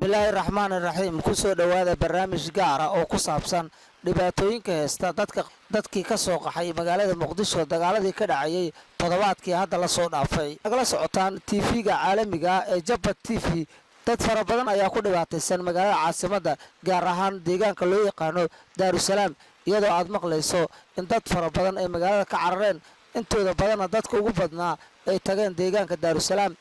Bismillaahi raxmaani raxiim. Kusoo dhowaada barnaamij gaar ah oo ku saabsan dhibaatooyinka haysta dadka dadkii ka soo qaxay magaalada Muqdisho dagaaladii ka dhacayay toddobaadkii hadda la soo dhaafay. Nagala socotaan TV-ga caalamiga ah ee Jabba TV. Dad fara badan ayaa ku dhibaataysan magaalada caasimadda, gaar ahaan deegaanka loo yaqaano Daarusalaam, iyadoo aad maqlayso in dad fara badan ay magaalada ka carareen, intooda badanna dadka ugu badnaa ay tageen deegaanka Daarusalaam.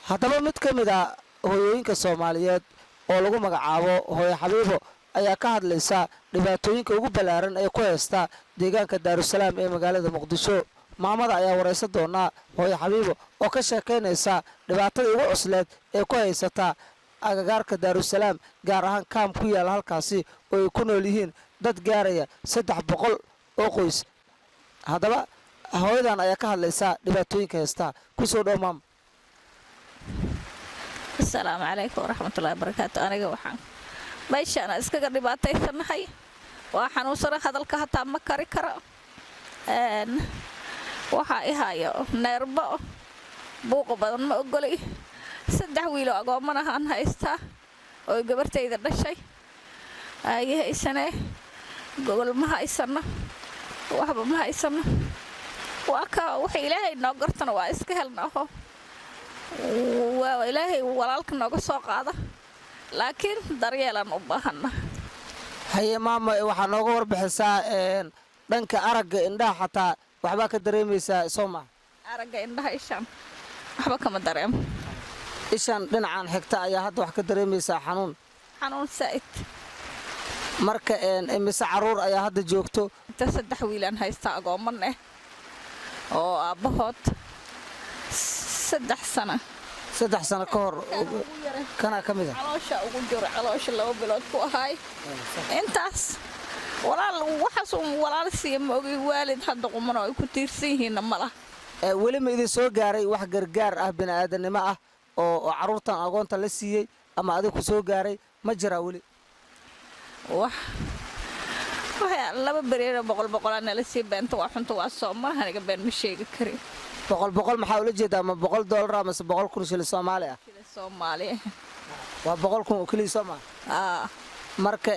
Haddaba, mid ka mid ah hooyooyinka Soomaaliyeed oo lagu magacaabo Hooyo Xabiibo ayaa ka hadlaysa dhibaatooyinka ugu ballaaran ee ku haysta deegaanka Daarusalaam ee magaalada Muqdisho. Maamada ayaa waraysan doonaa, Hooyo Xabiibo, oo ka sheekaynaysa dhibaatadii ugu cusleed ee ku haysata agagaarka Daarusalaam, gaar ahaan kaam ku yaalla halkaasi oo ay ku nool yihiin dad gaaraya 300 oo qoys. Haddaba, hooyadan ayaa ka hadlaysa dhibaatooyinka haysta. Kusoo dhow, maam. Asalaamu calaykum waraxmatullahi wabarakaatu. Aniga waxaan meeshaan iskaga dhibaataysanahay, waa xanuunsana, hadalka hataa ma kari karo. Waxaa i hayo neerbo, buuqa badan ma ogolay. Saddex wiiloo agoomanahaan haystaa oo gabartayda dhashay ay haysanee. Gogol ma haysano, waxba ma haysano. Waa ka waxa Ilaahay noo gartana waa iska helnaaho, waa Ilaahay walaalka nooga soo qaada, laakiin daryeelaan u baahana. Haye maama, waxaa nooga warbixisaa dhanka aragga indhaha, xataa waxbaa ka dareemaysaa, soo maa? Aragga indhaha, ishaan waxba kama dareemo. Ishan dhinacan xigta ayaa hadda wax ka dareemaysaa xanuun? Xanuun saa'id. Marka imise caruur ayaa hadda joogto? Inta saddex wiilaan haystaa agooman eh oo aabbahood 3 sano. 3 sano ka hor kanaa ka mid a? Caloosha ugu jiro, caloosha 2 bilood ku ahaay. Intaas walaal waxaas un walaal siiya ma ogay, waalid hadda qumano ay ku tiirsan yihiinna ma lah. Weli ma idin soo gaaray wax gargaar ah, bini'aadanimo ah, oo carruurtan agoonta la siiyey ama adig ku soo gaaray ma jiraa weli? Wax waxay laba bereera boqol boqolaa nala sii. Beenta waa xunta, waa soomanaha, aniga been ma sheegi karin. Boqol boqol maxaa ula jeedaa? Ma $100 amase 100,000 shilin Soomaali ah? Shilin Soomaali. Waa 100,000 oo keliya, soo maa? Aa. Marka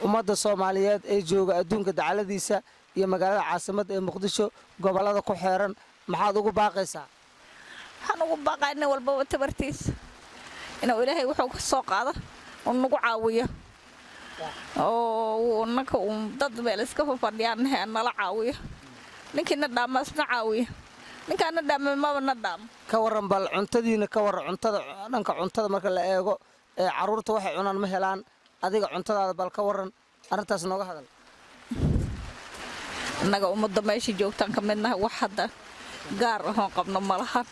ummadda Soomaaliyeed ee jooga adduunka dacaladiisa iyo magaalada caasimadda ee Muqdisho, gobollada ku xeeran, maxaad ugu baaqaysaa? Waxaan ugu baaqaa nin walbaba tabartiisa inuu Ilaahay wuxuu ka soo qaado uu nagu caawiyo, oo naka uun dad meel iska fadhiyaan nala caawiyo. Ninkiina dhaama isna caawiyo, ninkaana dhaama maba na dhaamo. Ka warran bal cuntadiina, ka warran cuntada, dhanka cuntada marka la eego ee carruurta waxay cunaan ma helaan? Adiga cuntadaada bal ka warran, arrintaas nooga hadal. Innaga ummadda meesha joogtaan ka midnahay, wax hadda gaar ahoon qabno ma lahan,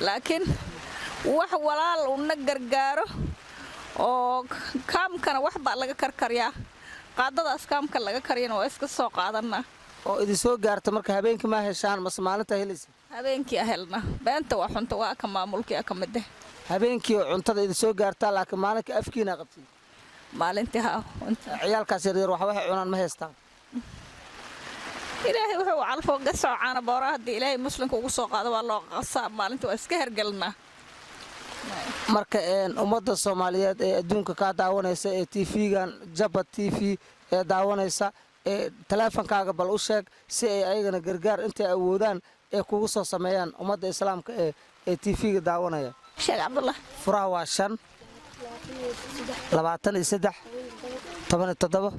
laakiin wax walaal una gargaaro oo kaamkana wax baa laga karkaryaa. Qaadadaas kaamka laga karyana waa iska soo qaadanaa. Oo idin soo gaarta marka habeenkii ma heshaan mase maalintaa helaysa? Habeenkii a helna. Beenta waa xunta, waa ka maamulkii a ka mid eh. Habeenkii oo cuntada idin soo gaartaa, laakiin maalinka afkiina qabtiin? Maalintii haa. Ciyaalkaas yaryar wax waxay cunaan ma haystaan? Ilaahay wuxuu calfo gasoo caana boora haddii Ilaahay muslimka ugu soo qaado waa loo qasaa. Maalintii waa iska hergelnaa. Marka ummadda Soomaaliyeed ee adduunka kaa daawanaysa ee TV-gan Jabba TV ee daawanaysa ee taleefonkaaga bal u sheeg, si ay ayagana gargaar intay awoodaan ee kugu soo sameeyaan, ummadda islaamka ee TV-ga daawanaya. Sheekh Cabdullah. Furaha waa 5 23 17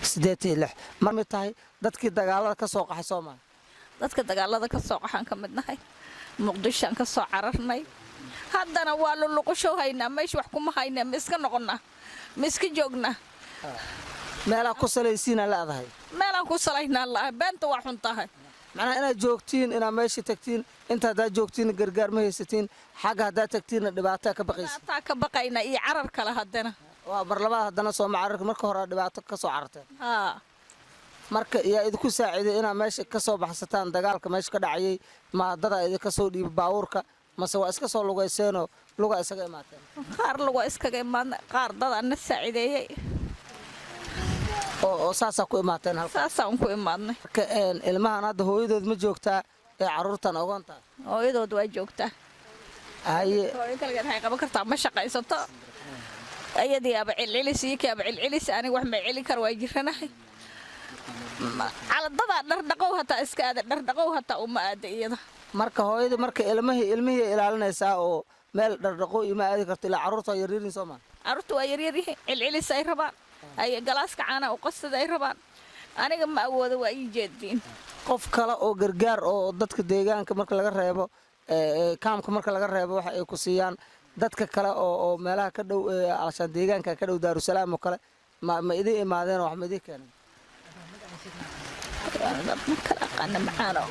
86. Ma mid tahay dadkii dagaalada ka soo qaxay soo maa? Dadka dagaalada ka soo qaxaan ka mid nahay. Muqdishoan ka soo cararnay, haddana waa luluqusho haynaa. Meesha wax kuma haynaa, ma iska noqonnaa, ma iska joognaa? Meelaa ku salaysiina la'dahay? Meelaan ku salaynaa la'ahay. Beenta waa xun tahay. Macnaha inaad joogtiin, inaad meesha tagtiin, inta haddaad joogtiin gargaar ma haysatiin, xagga haddaad tagtiinna dhibaataa ka baqaysa. Dhibaataa ka baqaynaa iyo carar kale haddana. Waa mar labaad haddana sooma cararka? Marka hore dhibaato ka soo cararteen. Haa. Marka yaa idinku saaciiday inaad meesha ka soo baxsataan dagaalka meesha ka dhacayay? Ma dadaa idinka soo dhiiba baabuurka mase waa iska soo lugayseenoo luga isaga imaateen? Qaar luga iskaga imaadna, qaar dadaa na saaciideeyey. Oo saasaa ku imaateen halka? Saasaan ku imaadnay. Marka ilmahan hadda hooyadood ma joogtaa ee carruurtan ogoonta? Hooyadood waa joogtaa. Haye. Hooyo kaligeed waxay qaban kartaa, ma shaqaysato. Ayadii aba celcelis iyo kaaba celcelis. Aniga wax ma celin karo, waa jiranahay. Caladadaa dhardhaqow hataa iska aada, dhardhaqow hataa uma aada iyada. Marka hooyadii, marka ilmihii ilaalinaysaa oo meel dhardhaqo ima aadi karto ilaa carruurta waa yaryariin, soo maa? Carruurta waa yaryar yihiin, celcelis ay rabaan, ay galaaska caanaha u qasada ay rabaan. Aniga ma awoodo, waa ii jeediin. Qof kale oo gargaar oo dadka deegaanka marka laga reebo, kaamka marka laga reebo, waxa ay ku siiyaan dadka kale oo meelaha ka dhow, alashaan deegaanka ka dhow, Daarusalaam oo kale, ma idin imaadeen oo wax ma idin keeneen? Ma kala aqaana macaano.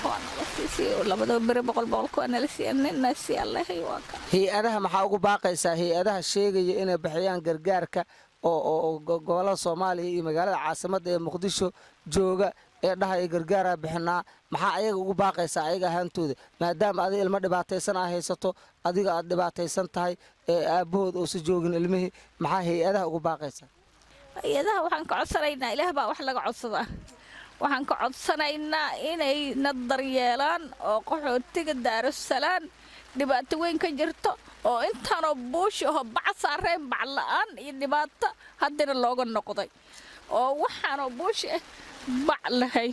Waa nala siisiyo labadaba beri 100 100 waa nala siiya, nina si Allahay waa ka. Hay-adaha maxaa ugu baaqaysaa? Hay-adaha sheegaya inay bixiyaan gargaarka oo gobollada Soomaaliya iyo magaalada caasimadda ee Muqdisho jooga ee dhahaya gargaaraa bixinaa, maxaa ayaga ugu baaqaysaa ayaga ahaantooda, maadaama adiga ilmo dhibaataysan aa haysato, adiga aad dhibaataysan tahay, ee aabbahood uusa joogin ilmihii? Maxaa hay-adaha ugu baaqaysaa? Hay-adaha waxaan ka codsanaynaa, Ilaah baa wax laga codsadaa, waxaan ka codsanaynaa inay na daryeelaan oo qaxootiga Daarusalaan dhibaato weyn ka jirto oo intaanoo buushi aho bac saareen, bac la-aan iyo dhibaato haddana looga noqday oo waxaanoo buushi ah bac lahay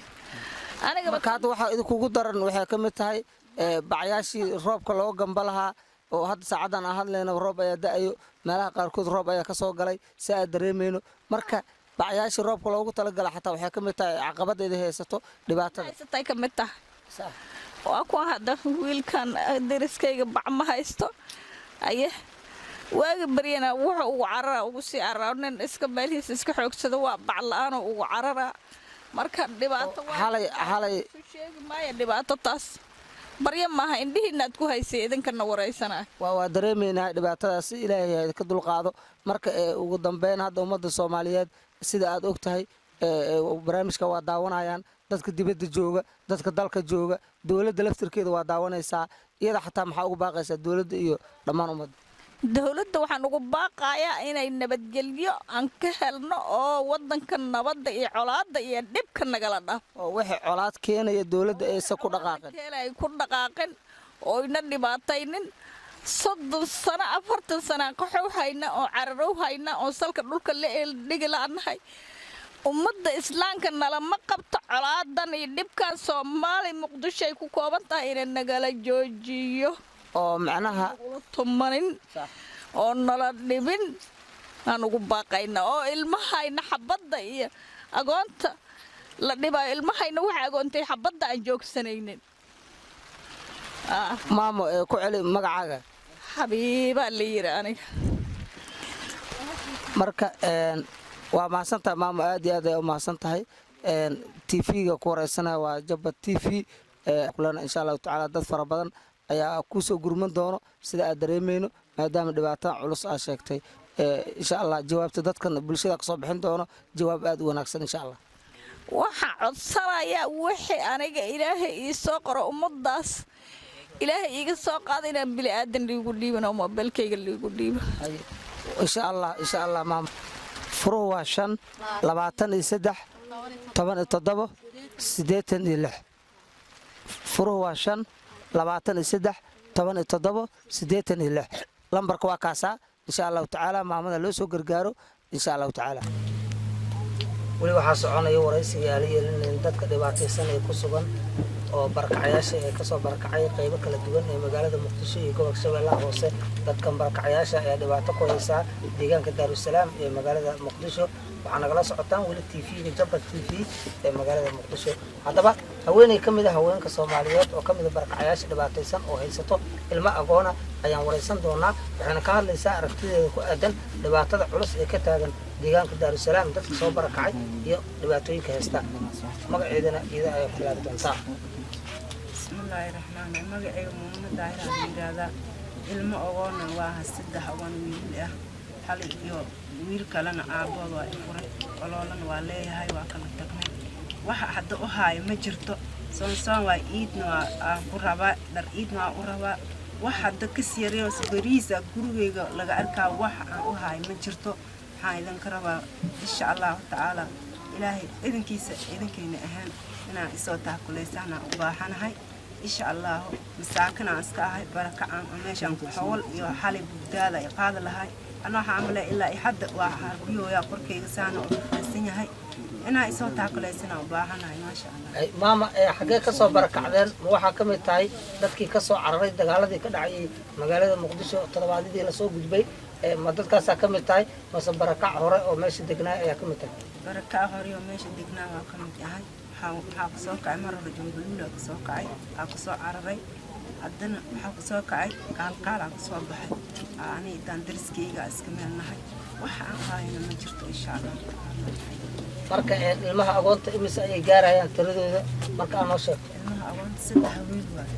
aniga. Marka hadda waxaa idinkugu daran waxay ka mid tahay bacyaashii roobka loo gamba lahaa, oo hadda saacaddan aan hadlayna roob ayaa da'ayo, meelaha qaarkood roob ayaa ka soo galay si aad dareemayno. Marka bacyaashii roobka loogu talagala xataa waxay ka mid tahay caqabadda idin haysato, dhibaatada. Haysatay ka mid tahay. Waa kuwa hadda wiilkan deriskayga bac ma haysto. Aye, waagi baryana wuxuu ugu cararaa, ugu sii cararaa nin iska meelhiisa iska xoogsado, waa bac la-aanoo ugu cararaa. Marka dhibaato waa Xalay isu sheegi maayo dhibaato taas. Baryo maaha, indhihiina aad ku haysay idinkana waraysanaa. Waa dareemaynaa dhibaatadaas, Ilaahay ha idinka dulqaado. Marka ugu dambeyn, hadda ummadda Soomaaliyeed, sida aad og tahay, barnaamijka waa daawanayaan dadka dibadda jooga, dadka dalka jooga, dowladda laftirkeeda waa daawanaysaa iyada xataa. Maxaa ugu baaqaysaa dowladda iyo dhammaan ummadda? Dowladda waxaan ugu baaqayaa inay nabadgelyo aan ka helno oo waddanka nabadda iyo colaadda iyo dhibka nagala dhaaf. Oo wixii colaad keenaya dowladda aysan ku dhaqaaqin. Ay ku dhaqaaqin oo ina dhibaataynin. 30 sano, 40 sano aan qaxow hayna oo cararow hayna oo salka dhulka la dhigi la'nahay. Ummadda Islaamka nalama qabto colaadan iyo dhibkan. Soomaali Muqdisho ay ku kooban tahay inay nagala joojiyo. Oo macnaha ula tumanin oo nala dhibin aan ugu baaqayna, oo ilmahayna xabadda iyo agoonta la dhibayo, ilmahayna waxa agoontay xabadda aan joogsanaynin. Maamo, ee ku celi magacaaga. Xabiibaa la yiri aniga. Marka waa mahadsan tahay, maamo, aad iyo aad ay u mahadsan tahay. TV-ga ku wareysanaya waa Jabba TV kulana. Insha Allahu tacaala dad fara badan ayaa kusoo gurman doono sida aad dareemayno, maadaama dhibaatada culus aad sheegtay. Insha Allah jawaabta dadkan bulshada kasoo bixin doono jawaab aad u wanaagsan, insha Allah. Waxaan codsanayaa wixii aniga Ilaahay ii soo qoro, ummadaas Ilaahay iiga soo qaada, inaan bili aadan liigu dhiibin oo moobilkayga liigu dhiibo. Insha Allah, insha Allah, maama. Furuhu waa 5 23 17 86. Furuhu waa 5 23 17 86. Lambarka waa kaasaa. Insha Allahu tacaala maamada loo soo gargaaro, insha Allahu tacaala. Weli waxaa soconaya waraysiga aala yeelinayn dadka dhibaataysan ee ku sugan oo barakacayaasha ee kasoo barakacay qaybo kala duwan ee magaalada Muqdisho iyo gobolka Shabeellaha Hoose. Dadkan barakacayaasha ayaa dhibaato ku haysaa deegaanka Daarusalaam ee magaalada Muqdisho. Waxaa nagala socotaan weli TV-ga Jabba TV ee magaalada Muqdisho. Haddaba haweeney ka mid a haweenka Soomaaliyeed oo ka mid a barakacayaasha dhibaataysan oo haysato ilmo agoona ayaan waraysan doonaa. Waxayna ka hadlaysaa aragtideeda ku aadan dhibaatada culus ee ka taagan deegaanka Daarusalaam, dadka soo barakacay iyo dhibaatooyinka haysta. Magaceedana iyada ayaa ku bilaabi doontaa. Bismillaahi raxmaan raxiim. Magacayga Muumina Daahir aan yidhaahdaa. Ilmo ogoona waa saddex ogoon wiil ah, hal iyo wiil kalena aabbood waa i furay, oloolana waa leeyahay, waa kala tagnay. Waxa hadda u haayo ma jirto. Soonsoon waa, iidna waa aan ku rabaa, dhar iidna waa u rabaa. Wax hadda kas yareyo bariisa gurigayga laga arkaa, wax aan u haayo ma jirto. Waxaan idinka rabaa, insha Allahu tacaala, Ilaahay idinkiisa idinkayna ahaan inaan isoo taakulaysaan u baahanahay. Insha Allahu, masaakin aan iska ahay, barakacaan meeshaan ku xawal iyo xalay bugdaada ay qaadi lahay. Ana waxaa amale ilaa iyo hadda waa harbiyooyaa korkayga saana oo rafaysan yahay. Inaa isoo taakulaysanaa u baahanahay, maasha Allah. Maama, xaggee ka soo barakacdeen? Ma waxaa ka mid tahay dadkii ka soo cararay dagaaladii ka dhacayay magaalada Muqdisho toddobaadyadii lasoo gudbay? Ma dadkaasaa ka mid tahay mase barakac hore oo meesha degnaay ayaa ka mid tahay? Barakaca hore oo meesha degnaa waa ka mid ahay. Waxaa kusoo kacay mar hore Jumbaluula, kusoo kacay, aa kusoo cararay. Haddana waxaa kusoo kacay Qaalqaalaa kusoo baxay. Ani intaan dariskayga iska meel nahay, wax aan haayana ma jirto, insha Allah. Marka ilmaha agoonta imise ayay gaarayaan tiradooda marka aa noo sheegto? Ilmaha agoonta saddex wiil waay.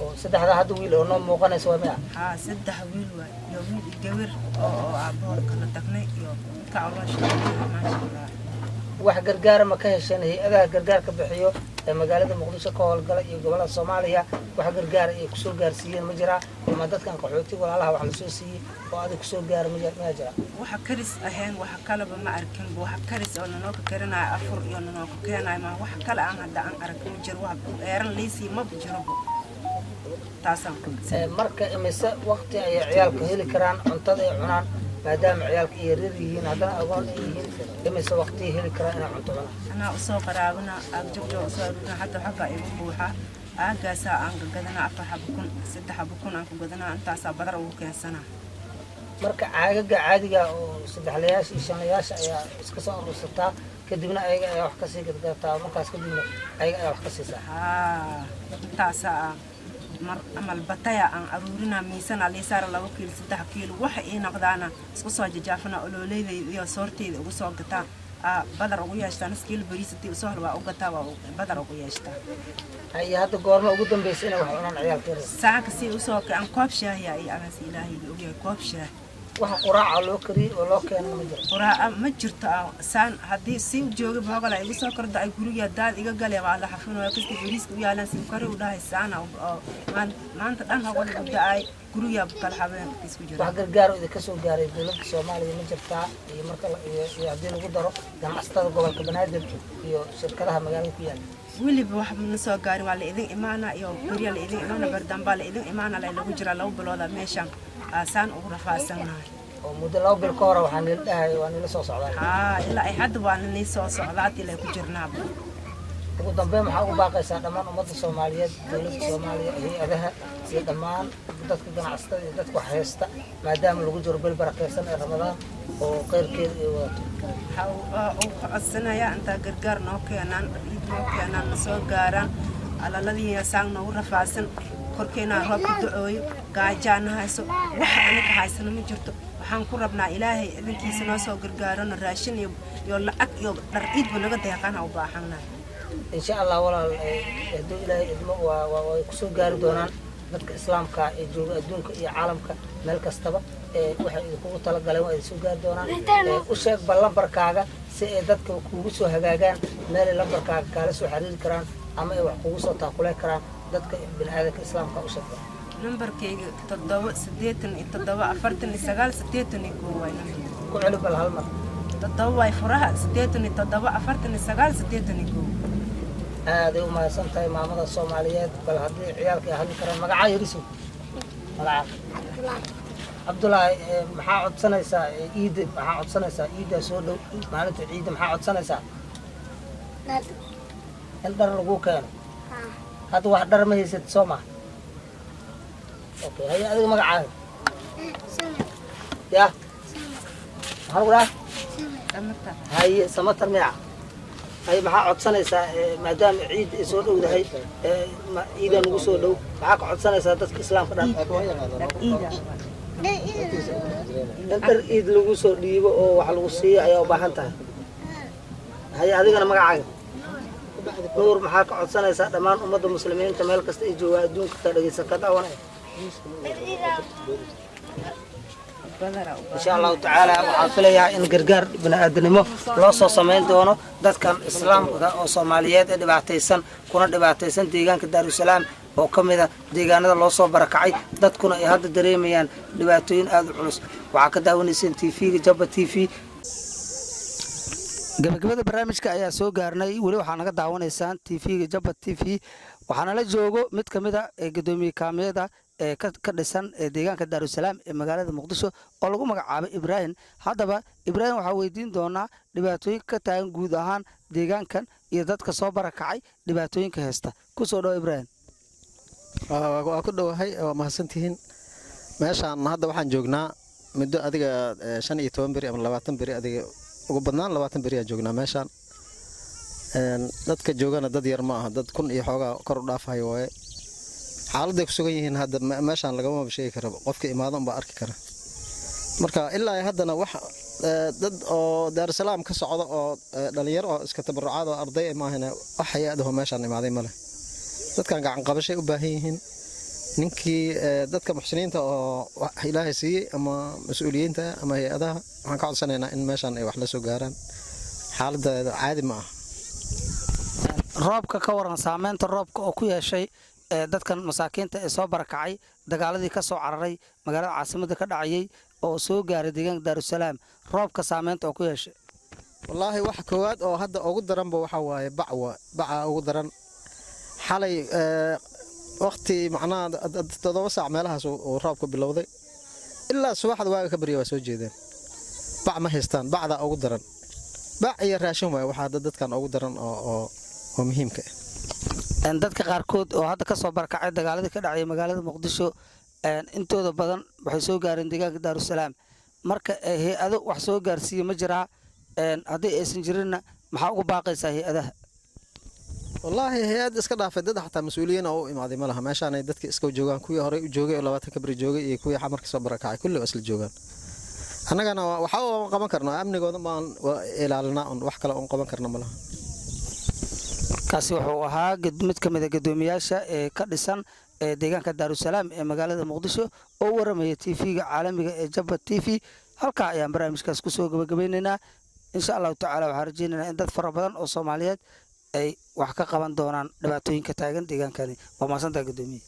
Oo saddexda hadda wiil oo noo muuqanaysa waa miya? Haa, saddex wiil waay iyo wiil iyo gabar oo aabahood kala tagnay iyo midka caloosha, maasha Allah. Wax gargaara ma ka hesheen hay-adaha gargaarka bixiyo ee magaalada Muqdisho ka howlgala iyo gobolada Soomaaliya? Wax gargaara ay kusoo gaarsiiyeen ma jiraa, ama dadkan qaxootiga walaalaha wax lasoo siiyey oo adig kusoo gaara mayaa jira? Waxa karis ahayn, waxa kaleba ma arkinba. Waxa karis oo nanoo ka karinayo, afur iyo nanoo ka keenayo, ma wax kale aan hadda aan arag ma jiro. Wax eeran liisii maba jirobo, taasaan ku. Marka imise waqti ayay ciyaalka heli karaan cuntada ay cunaan, maadaama ciyaalka ay yaryar yihiin, haddana agoon ay yihiin? Imise waqtiay heli karaan inay cunto cunaan? Anaa usoo qaraabana, aag jogjoo usoo aruurina. Hadda xaggaa igu buuxa aagaasaa aan gagadana, 4 xabo kun, 3 xabo kun aan ku gadanaa, intaasaa badar ugu keensanaa. Marka caagaga caadiga oo saddexlayaasha iyo shanlayaasha ayaa iska soo urursataa, kadibna ayaga ayaa wax kasii gadgadataa, markaas kadibna ayaga ayaa wax ka siisaa? Haa, intaasaa mar amal bataya aan aruurina, miisana liisaara, 2 kiilo, 3 kiilo waxa ii noqdaana isku soo jajaafana, olooleydayda iyo soorteyda ugu soo gataa, badar ugu yeeshtaa. Nus kiilo bariis hadii usoo hel waa u gataa, waa badar ugu yeeshtaa. Haye, hadda goorma ugu dambaysa inay wax cunaan ciyaalka yaryar? Saaka si usoo kacan koob shaahiya iyo anaas Ilaahayga ogyahay, koob shaah. Waxa quraaca loo kariyey oo loo keena ma jiro? Quraaca ma jirto. Saan haddii si u jooga boogala igu soo korda ay guriga daad iga gale, waa la xafinaya kasta bariiska u yaalaan si kari u dhahay saana oo maanta dhan hogol igu da-ay, guriga kala xabeen isku jira. Wax gargaar oo idinka soo gaaray dowladda Soomaaliya ma jirtaa, iyo marka iyo haddii lagu daro ganacsatada gobolka Banaadir iyo shirkadaha magaalada ku yaala? Weliba wax na soo gaarin. Waa la idin imaana iyo berya la idin imaana, bardambaa la idin imaana, la lagu jiraa 2 bilooda meeshaan aasaan ugu rafaadsannahay. Oo muddo 2 bil ka hore waxaa nila dhahay waa nila soo socdaa? Haa, ilaa ay hadda waa nii soo socdaa ilay ku jirnaaba. Ugu dambeyn, maxaa ugu baaqaysaa dhammaan ummadda Soomaaliyeed, dowladda Soomaaliya, hay-adaha iyo dhammaan dadka ganacsatada iyo dadka wax haysta, maadaama lagu jiro bil barakeysan ee Ramadaan oo qeyrkeeda ay wadato? Waxaa uu ka codsanayaa intaa gargaar noo keenaan, ciid noo keenaan, na soo gaaraan alaladii saan noogu rafaadsan. Korkeenaa roobka da-ooyo, gaajaana hayso, waxa anaga haysana ma jirto. Waxaan ku rabnaa Ilaahay idinkiisa noo soo gargaarona, raashin iyo lacag iyo dhar ciidba naga deeqana u baahannahay. Insha Allah walaal, hadduu Ilaahay idmo waa way kusoo gaari doonaan dadka islaamka ee jooga adduunka iyo caalamka meel kastaba. Waxay idinkugu talagaleen waa idin soo gaari doonaan. U sheeg bal lambarkaaga si ay dadka kugu soo hagaagaan, meelay lambarkaaga kaala soo xiriiri karaan ama ay wax kugu soo taakuleen karaan dadka bini aadanka islaamka u sheegta. Nambarkayga 7 87 49 81 waay nambarka. Ku celi bal hal mar. 7 waay furaha, 87 49 81. Aaday u mahadsan tahay maamada Soomaaliyeed. Bal haddii ciyaalka ay hadli karaan. Magacaa yariso, magacaa? Cabdulaahi. Maxaa codsanaysaa ciidda? Maxaa codsanaysaa ciiddaa soo dhow, maalinta ciidda? Maxaa codsanaysaa? In dhar lagu keeno? Hadda wax dhar ma haysat, soo ma? Okay, haye, adiga magacaaga ya maxaa lagu dhaha? Haye, Samatar miyaca? Haye, maxaa codsanaysaa maadaama ciid ay soo dhowdahay, ciidaa nagu soo dhow, maxaa ka codsanaysaa dadka islaamka dhan? In dhar ciid lagu soo dhiibo oo wax lagu siiyo ayaa u baahan tahay. Haye, adigana magacaaga? Nuur. Maxaa ka codsanaysaa dhammaan ummadda muslimiinta meel kasta ay joogaan adduunka ka dhegeysan, ka daawanaya? Insha Allahu tacaala, waxaan filayaa in gargaar bini-aadanimo loo soo samayn doono dadkan islaamka oo Soomaaliyeed ee dhibaataysan, kuna dhibaataysan deegaanka Daarusalaam oo ka mid a deegaanada loo soo barakacay, dadkuna ay hadda dareemayaan dhibaatooyin aada u culus. Waxaa ka daawanayseen TV-ga Jabba TV. Gabagabada barnaamijka ayaa soo gaarnay. Weli waxaa naga daawanaysaan TV-ga Jabba TV. Waxaana la joogo mid ka mid a ee guddoomiye kaamiyada ee ka dhisan ee deegaanka Daarusalaam ee magaalada Muqdisho oo lagu magacaabay Ibraahim. Haddaba Ibraahim waxaa weydiin doonaa dhibaatooyinka ka taagan guud ahaan deegaankan iyo dadka soo barakacay dhibaatooyinka haysta. Kusoo dhawo, Ibraahim. Waa ku dhowahay, waa mahadsantihiin. Meeshaan hadda waxaan joognaa muddo adiga 15 beri ama 20 beri, adiga ugu badnaan 20 beri aan joognaa meeshaan. Dadka joogana dad yar ma aha, dad 1000 iyo xoogaa kor u dhaafayo waaye. Xaaladday ku sugan yihiin hadda meeshaan lagamaba sheegi kara, qofka imaado unbaa arki kara. Marka ilaa haddana wax dad oo Daarusalaam ka socda oo dhalinyaro oo iska tabarucaad oo arday maahane, wax hay-adaho meeshaan imaaday male. Dadkan gacan qabashay u baahan yihiin. Ninkii dadka muxsiniinta oo Ilaahay siiyey ama mas-uuliyiinta ama hay-adaha, waxaan ka codsanaynaa in meeshaan ay wax la soo gaaraan. Xaaladeeda caadi ma aha. Roobka ka waran, saameynta roobka oo ku yeeshay dadkan masaakiinta ee soo barakacay, dagaaladii ka soo cararay magaalada caasimadda ka dhacayay oo soo gaaray deegaanka Daarusalaam, roobka saameynta oo ku yeeshay? Wallaahi, waxa koowaad oo hadda ugu daranba waxaa waaye bac, waa bacaa ugu daran. Xalay waqti macnaha 7 saac meelahaas uu roobka bilowday, ilaa subaxda waaga ka barya waa soo jeedeen, bac ma haystaan. Bacdaa ugu daran, bac iyo raashin waay waxaa hadda dadkan ugu daran oo muhiimka ah. Dadka qaarkood oo hadda ka soo barakacay dagaaladii ka dhacay magaalada Muqdisho, intooda badan waxay soo gaareen deegaanka Daarusalaam. Marka hay-ado wax soo gaarsiiye ma jiraa? Haddii aysan jirinna, maxaa ugu baaqaysaa hay-adaha? Wallaahi, hay-ad iska dhaafay, dad xataa mas-uuliyiin oo u imaaday ma laha. Meeshaanay dadka iska joogaan, kuwii horey u joogay oo 20-ka beri joogay iyo kuwii xamarka soo barakacay, kulli waa isla joogaan. Annagana waxa u qaban karno amnigooda baan ilaalinaa un, wax kale un qaban karna ma laha. Kaasi wuxuu ahaa mid ka mid a guddoomiyaasha ee ka dhisan ee deegaanka Daarusalaam ee magaalada Muqdisho oo u waramaya TV-ga caalamiga ee Jabba TV. Halkaa ayaan barnaamijkaas kusoo gabagabeynaynaa. Insha Allahu tacaala, waxaan rajeynaynaa in dad fara badan oo Soomaaliyeed ay wax ka qaban doonaan dhibaatooyinka taagan deegaankani. Waa mahadsantaha, guddoomiye.